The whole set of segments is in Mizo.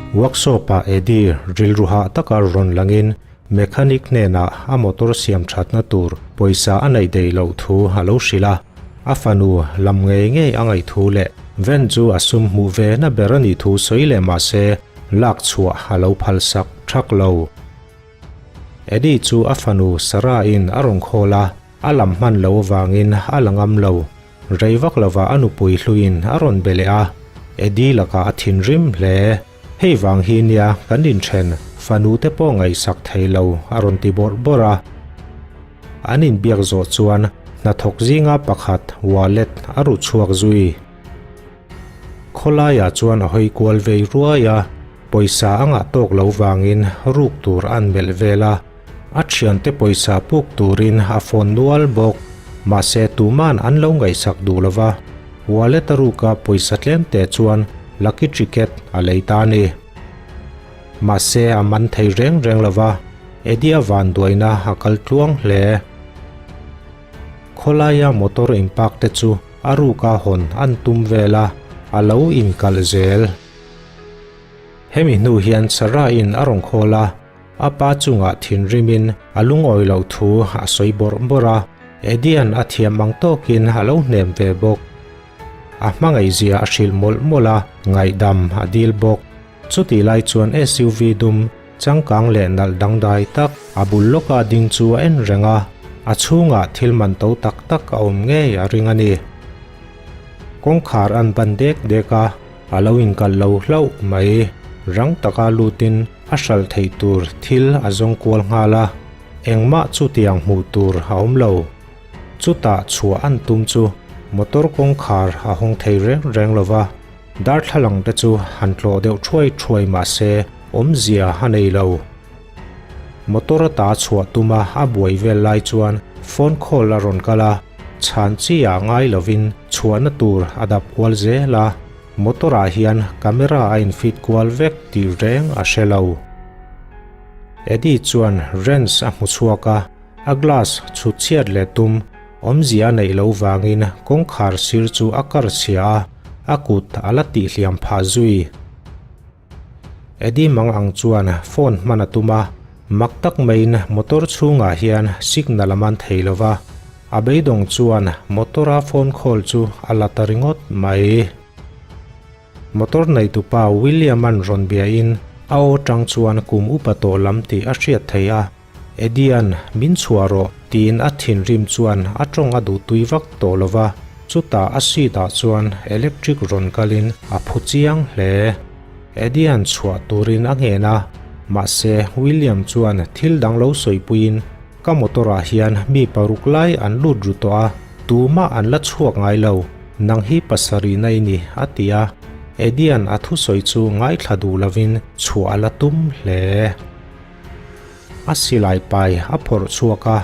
Workshop-ah Eddie rilru hah taka rawn langin mechanic hnenah a motor siam thatna tur pawisa a neih daih loh thu a lo hrilh a. A fanu lam ngei ngei a ngaih thu leh van chu a sum hmuh ve na ber a nih thu sawi leh mah se lak chhuah a lo phalsak thak lo. Eddie chu a fanu Sarah-in a rawn khawl a, a lam hman lo avangin a la ngam lo. Rei vak lovah a nupui hluiin a rawn be leh a, Eddie lakah a thinrim hle. Hei vang hi nia kan inthen, fanu te pawh ngaihsak thei lo a rawn ti bawrh bawrh a. An inbiak zawh chuan hnathawk zinga pakhat wallet a ru chhuak zui. Khawlaiah chuan a hawi kual vei ruai a, pawisa a ngah tawk lo vangin ruk tur a an melh vel a, a thiante pawisa puk turin a phone nual bawk. Mahse tuman an lo ngaihsak duh lo va, wallet a ruka pawisa tlem te chuan lucky ticket a lei ta a ni. Mahse a man thei reng reng lo va, Eddie-a vanduaina a kal tluang hle. Khawlaia motor in park te chu a ruka hawn an tum vel a, a lo inkalh zel. Hemi hnu hian Sarah-in a rawn khawl a, a pa chungah thinrimin a lungawi loh thu a sawi bawrh bawrh a, Eddie-a'n a thiam ang tawkin a lo hnem ve bawk. A hmangaihzia a hrilh mawlh mawlh a, ngaihdam a dil bawk. Chutih lai chuan SUV dum changkang leh nalh dangdai tak a bul lawka ding chu a en reng a, a chhungah thil man to tak tak a awm ngei a ring a ni. Kawngkhar an ban dek dek a, a lo inkalh lo hlauh mai. Rang taka lutin a hralh theih tur thil a zawng kual nghal a, engmah chutiang hmuh tur a awm lo. Chutah chhuah an tum chu motor kawngkhar a hawng thei reng reng lo va. Darthlalang te chu han tlawh deuh thuai thuai mah se awmzia a nei lo. Motor a ta chhuah tuma a buai vel lai chuan phone call a rawn kal a, chhan chi ah ngai lovin chhuahna tur a dap kual zel a, motor ah hian camera a in fit kual vek tih reng a hre lo. Eddie chuan wrench a hmu chhuak a, a glass chhut chhiat leh tum Awmzia a neih loh vangin kawngkhar sir chu a kar chhia a, a kut a la tihhliam phah zui. Eddie mang ang chuan phone hman a tum a, mak tak maiin motor chhungah hian signal a man thei lo va, a beidawng chuan motor-a phone call chu a la ta ringawt mai. Motor neitupa William-a'n rawn biain a aw tang chuan kum upa tawh lam tih a hriat theih a. Edian, min chhuah rawh, tiin a thinrim chuan a tawng a duh tui vak tawh lo va, chutah a seat ah chuan electric rawn kalin a phu chiang hle. Edian chhuah turin a nghen a, mahse William chuan thil dang lo sawipuiin ka motor ah hian mi paruk lai an lut ru tawh a, tumah an la chhuak ngai lo, nang hi pasarih na i ni, a ti a. Edian a thusawi chu ngaithla duh lovin chhuah a la tum hle. A silai pai a phawrh chhuak a,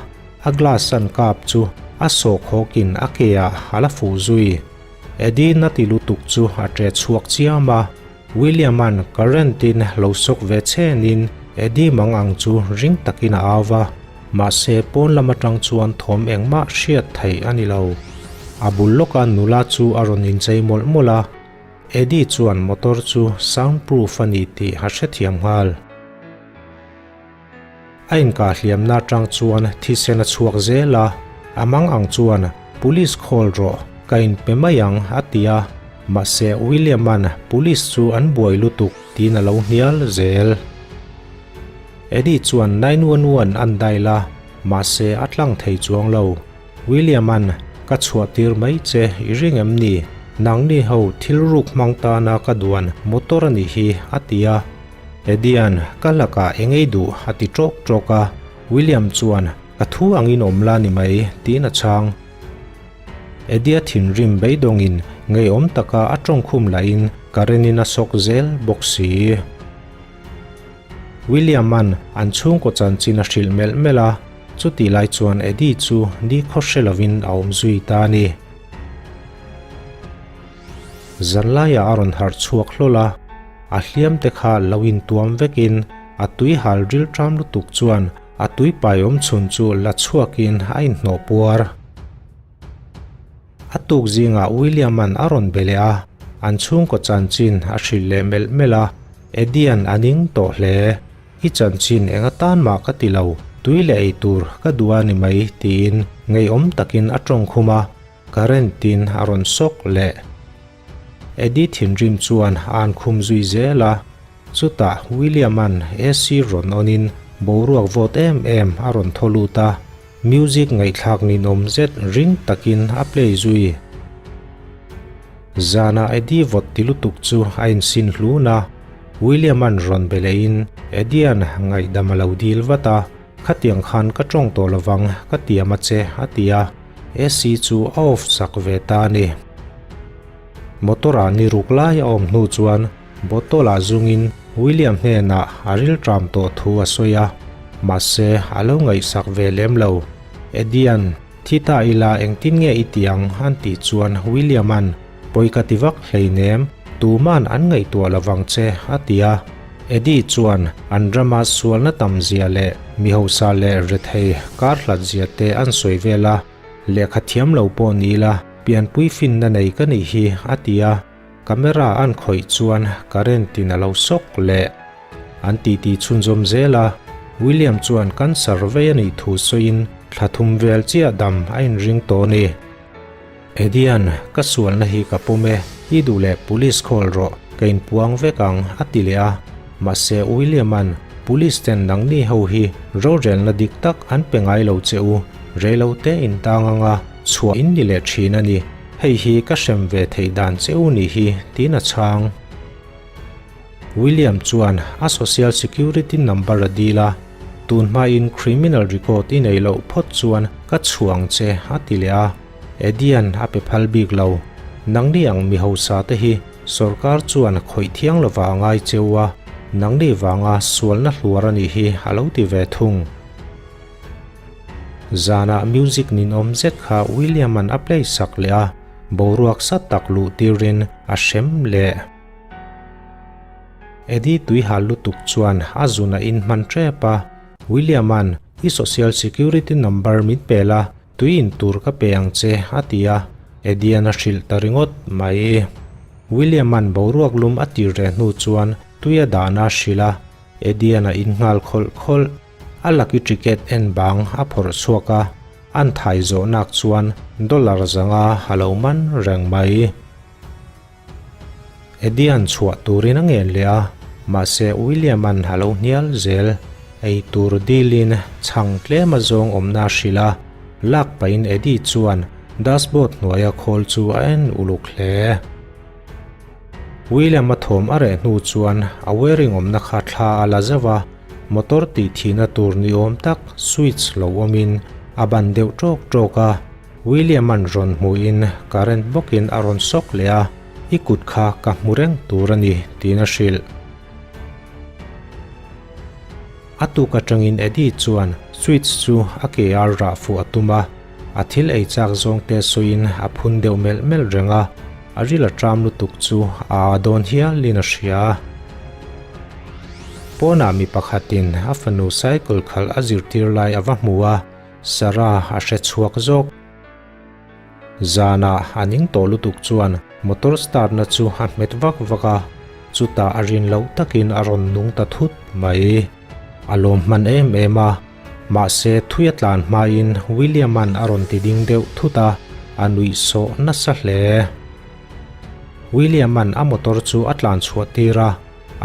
a glass an kap chu a sawk hawkin a ke ah a la fuh zui. Eddie na ti lutuk chu a ṭe chhuak chiam a, William-a'n current in lo sawk ve chenin Eddie mang ang chu ring takin a au va, mahse pawn lam aṭang chuan thawm engmah hriat theih a ni lo. A bul lawka nula chu a rawn inchei mawlh mawlh a, Eddie chuan motor chu sound proof a ni tih a hrethiam nghal. A inkah hliamna atang chuan thisen a chhuak zel a, a mang ang chuan Police call rawh, ka inpe mai ang a ti a, mahse William-a'n Police chu an buai lutuk tiin a lo hnial zel. Eddie chuan 911 an dial a, mahse a tlang thei chuang lo. William-a'n ka chhuah tir mai che i ring em ni? Nangni ho thil ruk hmang tana ka duan motor a nih hi a ti a. Eddie-a'n ka lakah eng ei duh a ti ṭawk ṭawk a, William chuan ka thu angin awm la ni mai tiin a chhang. Eddie-a thinrim beidawngin ngeiawm taka a ṭawngkhum lahin Karen-in a sawk zel bawk si. William-a'n an chhungkaw chanchin a hrilh melh melh a, chutih lai chuan Eddie chu ni khaw hre lovin a awm zui ta a ni. Zanlaiah a rawn harh chhuak hlawl a, a hliam te kha lo intuam vekin a tui hal ril ṭam lutuk chuan a tui pai awm chhun chu la chhuakin a inhnawh puar. A tuk zingah William-a'n a rawn be leh a, an chhungkaw chanchin a hrilh leh melh melh a. Eddie-a'n a ning tawh hle. I chanchin eng atan mah ka ti lo, tui leh ei tur ka duh a ni mai, tiin ngeiawm takin a tawng khum a, current-in a rawn sawk leh. Eddie thinrim chuan a an khum zui zel a, chutah William-a'n AC rawn on-in boruak vawt em em a rawn thaw lut a, music ngaihthlak ninawm zet ring takin a play zui. Zanah Eddie vawt ti lutuk chu a insin hlun a, William-a'n rawn be lehin Eddie-a'n ngaihdam a lo dil vat a, Khatiang khan ka tawng tawh lovang ka tiam a che a ti a, AC chu a off sak ve ta a ni. Motor ah ni ruk lai a awm hnu chuan bottle ah zungin William hnenah a rilṭam tawh thu a sawi a, mahse a lo ngaihsak ve lem lo. Eddie-a'n thi ta ila engtin nge i ti ang an tih chuan William-a'n Pawi ka ti vak hleinem, tuman an ngaihtuah lovang che a ti a. Eddie chuan an rama sualna tam zia leh mi hausa leh rethei kar hlat zia te an sawi vel a, lehkha thiam lo pawh ni ila pianpui finna nei ka nih hi a ti a, camera an khawih chuan current in a lo sawk leh. An titi chhunzawm zel a, William chuan cancer vei a nih thu sawiin thla thum vel chiah dam a inring tawh a ni. Edian, ka sualna hi ka pawm e, i duh leh police call rawh, ka inpuang vek ang, a ti leh a. Mahse William-a'n, Police ten nangni ho hi rorelna dik tak an pe ngai lo che u, reilo te in tang anga chhuah in ni leh thin a ni, hei hi ka hrem ve theih dan che u nih hi, tiin a chhang. William chuan a social security number a dil a, Tun hmain criminal record i nei loh phawt chuan ka chhuang che a ti leh a, Eddie-a'n a pe phal bik lo. Nangni ang mi hausa te hi sorkar chuan khawih thiang lova a ngai cheu a, nangni vanga sualna hluar a nih hi a lo ti ve thung. Zanah music ninawm zet kha William-a'n a play sak leh a, boruak sa tak luh tirin a hrem leh. Eddie tuihal lutuk chuan a zun a inhman tep a, William-a'n i social security number min pe la, tui in tur ka pe ang che a ti a, Eddie-a'n a hrilh ta ringawt mai. William-a'n boruak lum a tir reh hnu chuan tui a dahna a hrilh a, Eddie-a'n a in nghal khawlh khawlh. A lucky ticket en bang a phawrh chhuak a, an thai zawh nak chuan dollar zanga a lo man reng mai. Eddie-a'n chhuah turin a ngen leh a, mahse William-a'n a lo hnial zel. Ei tur dilin chhang tlem a zawng awmna a hrilh a, lak pahin Eddie chuan dashboard hnuaia khawl chu a en uluk hle. William-a thawm a reh hnu chuan a wearing awmna kha thla a la zauh a, motor tih thihna tur ni awm tak switch lo awmin a ban deuh ṭawk ṭawk a. William-a'n rawn hmuhin current bawkin a rawn sawk leh a, I kut kha ka hmu reng tur a ni, tiin a hrilh. A tuk atangin Eddie chuan switch chu a ke a rah fuh a tum a, a thil ei chak zawng te sawiin a phun deuh melh melh reng a, a ril a ṭam lutuk chu a â dawn hialin a hria. Pawnah mi pakhatin a fanu cycle khalh a zirtir lai a va hmu a, Sarah a hre chhuak zawk. Zanah a ning tawh lutuk chuan motor start na chu a hmet vak vak a, chutah a rin loh takin a rawn nung ta thut mai. A lawm hman em em a, mahse thui a tlan hmain William-a'n a rawn ti ding deuh thut a, a nuih sawh nasa hle. William-a'n a motor chu a tlan chhuah tir a,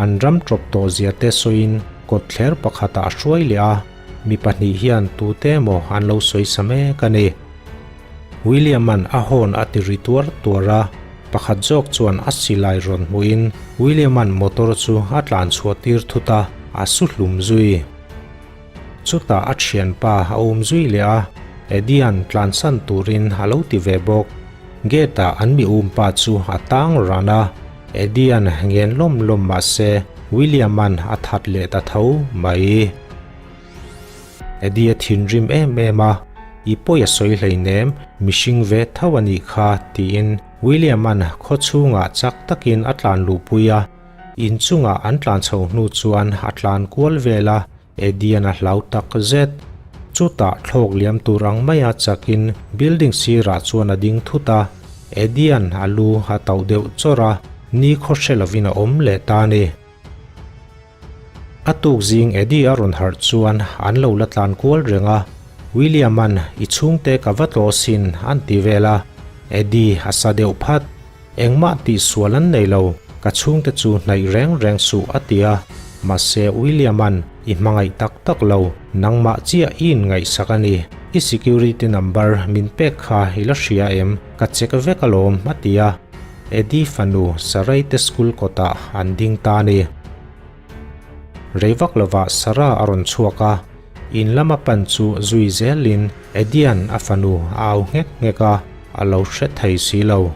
An ram tawp tawh zia te sawiin kawtthler pakhatah a hruai leh a, mi pahnih hian tute emaw an lo sawi sa mek a ni. William-a'n a horn a ti ri tuar tuar a, pakhat zawk chuan a silai rawn hmuhin William-a'n motor chu a tlan chhuah tir thut a, a su hlum zui. Chutah a thianpa a um zui leh a, Eddie-a'n tlansan turin a lo ti ve bawk. Gate-ah an mi um pa chu a tang ran a, Eddie-a'n ngen lawm lawm mah se William-a'n a that leh ta tho mai. Eddie-a thinrim em em a, I pawi a sawi hleinem, mihring ve tho a nih kha, tiin William-a'n khaw chhungah chak takin a tlan luhpui a. In chungah an tlan chho hnu chuan a tlan kual vel a, Eddie-a'n a hlau tak zet. Chutah thlawk liam tur ang maia chakin building sirah chuan a ding thut a, Eddie-a'n a lu a tauh deuh chawrh a, ni khaw hre lovin a awm leh ta a ni. A tuk zing Eddie a rawn harh chuan an lo la tlan kual reng a, William-a'n i chhungte ka va tlaw sin an ti vel a, Eddie a sa deuh phat. Engmah tihsual an nei lo, ka chhungte chu hnaih reng reng suh a ti a, mahse William-a'n i hmangaih tak tak lo, nangmah chiah i inngaihsak a ni, i security number min pek kha i la hria em, ka check vek alawm a ti a, Eddie fanu Sarai te school kawtah an ding ta a ni. Rei vak lovah Sarah a rawn chhuak a, in lama pan chu zui zelin Eddie-a'n a fanu a au nghek nghek a, a lo hre thei si lo.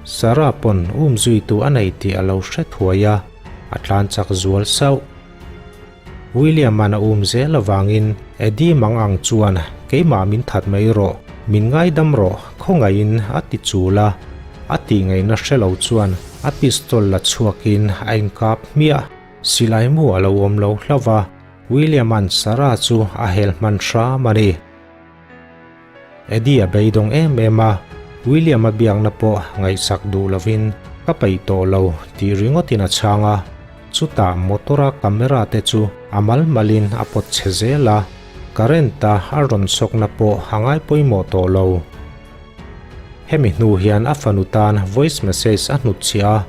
Sarah pawn um zuitu a nei tih a lo hre thuai a, a tlan chak zual sauh. William-a'n a um zel avangin Eddie mang ang chuan keimah min that mai rawh, min ngaidam rawh, khawngaihin a ti chul a, a tihngaihna hre lo chuan A pistol la chhuakin a inkap hmiah. Silai mu a lo awm lo hlauh a, William-a'n Sarah chu a hel hman hram a ni. Eddie a beidawng em em a, William-a biakna pawh ngaihsak duh lovin ka peih tawh lo tih ringawtin a chhang a. Chutah motor-a camera te chu a mal malin a pawt chhe zel a, current-a a rawn sawkna pawh a ngai pawimawh tawh lo. Hemi hnu hian a fanu tan voice message a hnutchhiah a,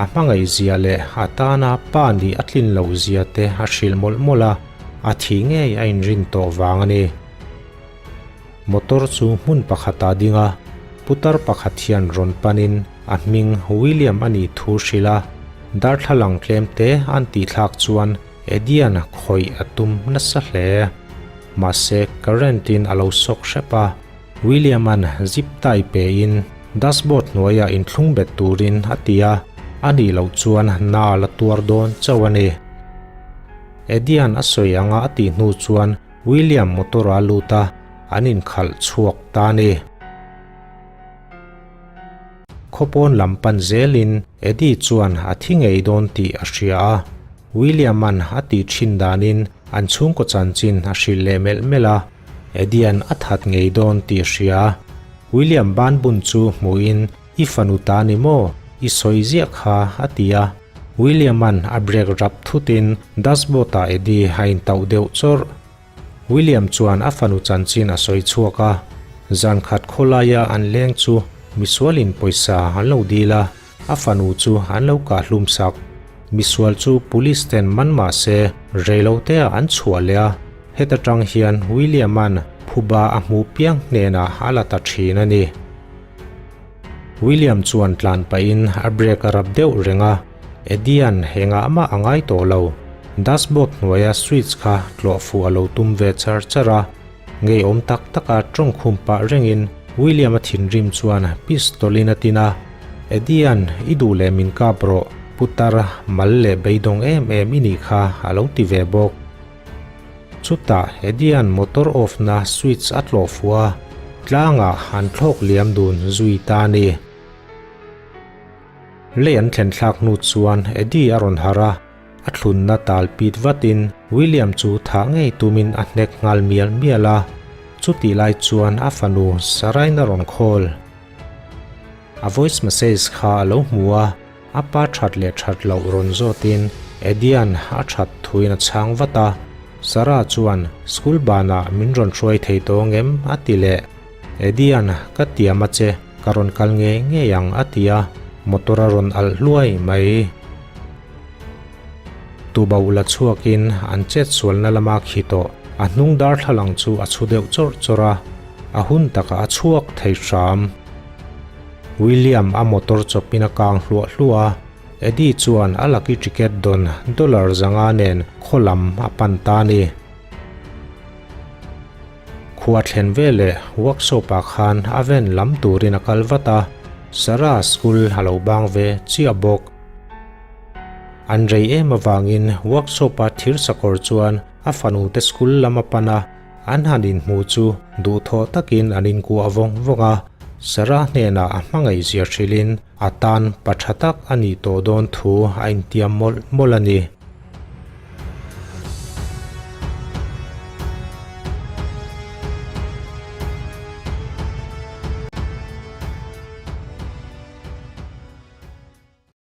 a hmangaih zia leh a tana pa nih a tlin loh zia te a hrilh mawlh mawlh a, a thih ngei a inrin tawh vang a ni. Motor chu hmun pakhatah ding a, putar pakhat hian rawn panin a hming William a nih thu hrilh a, darthlalang tlem te an tihthlak chuan Edian khawih a tum nasa hle. Mahse current in a lo sawk hrep a. William-a'n zip tie pein dashboard hnuaiah inthlung bet turin a ti a, a nih loh chuan na la tuar dawn chauh a ni. Eddie-a'n a sawi anga a tih hnu chuan William motor-a lut a, an inkhalh chhuak ta a ni. Khawpawn lam pan zelin Eddie chuan a thi ngei dawn tih a hria a, William-a'n a tih thin danin an chhungkaw chanchin a hrilh leh melh melh a. Edian a that ngei dawn tih a hria. William banbun chu hmuhin i fanu ta ni maw? I sawi ziah kha a ti a. William-a'n a brake rap thutin dashboard ah Eddie a intauh deuh chawrh. William chuan a fanu chanchin a sawi chhuak a. Zan khat khawlaia an leng chu misualin pawisa an lo dil a. A fanu chu an lo kah hlum sak. Misual chu police ten man mah se reilote ah an chhuah leh a, heta tang hian William-a'n phuba a hmuh piang hnenah a la ta thin a ni. William chuan tlan pahin a brake a rap deuh reng a, Eddie-a'n engah mah a ngai tawh lo. Dashboard hnuaia switch kha tlawh fuh a lo tum ve char char a. Ngeiawm tak taka tawng khum pah rengin William-a thinrim chuan pistol-in a tin a, Eddie-a'n i duh leh min kap rawh, putar, mal leh beidawng em em i nih kha a lo ti ve bawk. Chutah Eddie-a'n motor off-na switch a tlawh fuh a, tlangah an thlawk liam dun zui ta a ni. Lei an thlen thlak hnu chuan Eddie a rawn harh a, A thlunna tal pit vatin William chu thah ngei tumin a hnek nghal mial mial a, chutih lai chuan a fanu Sarain a rawn call. A voice message kha a lo hmu a, a pa that leh that loh rawn zawtin Edian a that thuin a chhang vat a, Sarah chuan school banah min rawn hruai thei tawng em a ti leh. Edian ka tiam a che, ka rawn kal ngei ngei ang a ti a, motor a rawn alh hluai mai. Tuboh la chhuakin an chet sualna lama khi tawh a hnung darthlalang chu a chhu deuh chawrh chawrh a, a hun takah a chhuak thei hram. William a motor chawpin a kang hluah hluah a, Eddie chuan a lucky ticket dawn dollar 500 nen khaw lam a pan ta a ni. Khua thlen veleh workshop ah khan a van lam turin a kal vat a, Sarah school a lo bang ve chiah bawk. An rei em avangin workshop a thir sakawr chuan a fanu te school lam a pan a, an han inhmu chu duhthawh takin an inkuah vawng vawng a, Sarah hnenah a hmangaih zia hrilhin a tan pa tha tak a nih tawh dawn thu a intiam mawlh mawlh a ni.